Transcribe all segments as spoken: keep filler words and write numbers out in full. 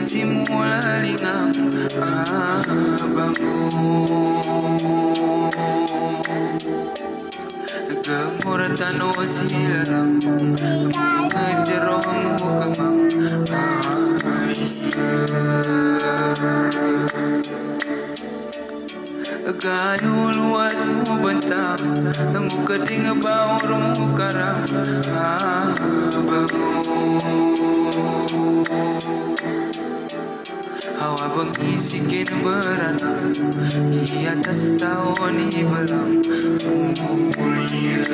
Simula lingam abang, oh. Geumur tanoh silam, meugeujroh mukeumang ai seuh. Gayue luwes mubeuntang, meukeudeng baur mukarang, abang, oh. Hawa beungi sikin beurana, di atas tawon ibeurang mulia.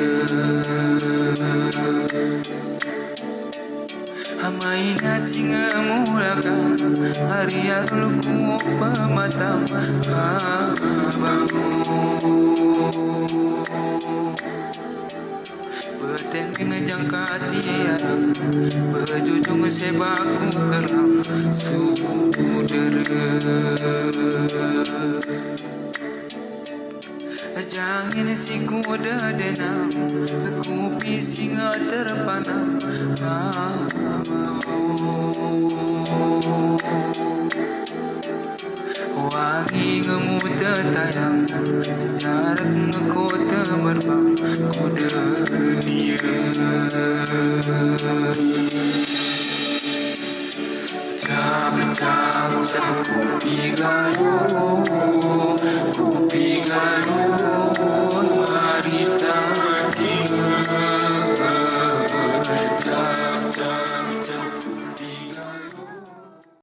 Hama ina singa mulaga, hari arul ku peumatang, abang, oh. Beuteunteng jangka tiara, beujujung seubak ku keurang syedara. Jangin sikuda deunang, kupi singa teupanang. Wangi ngon muta tayang, jarak ngon kota merbang, kuda nia. Pecah-pecah, pecah kupi gayo, kupi gayo.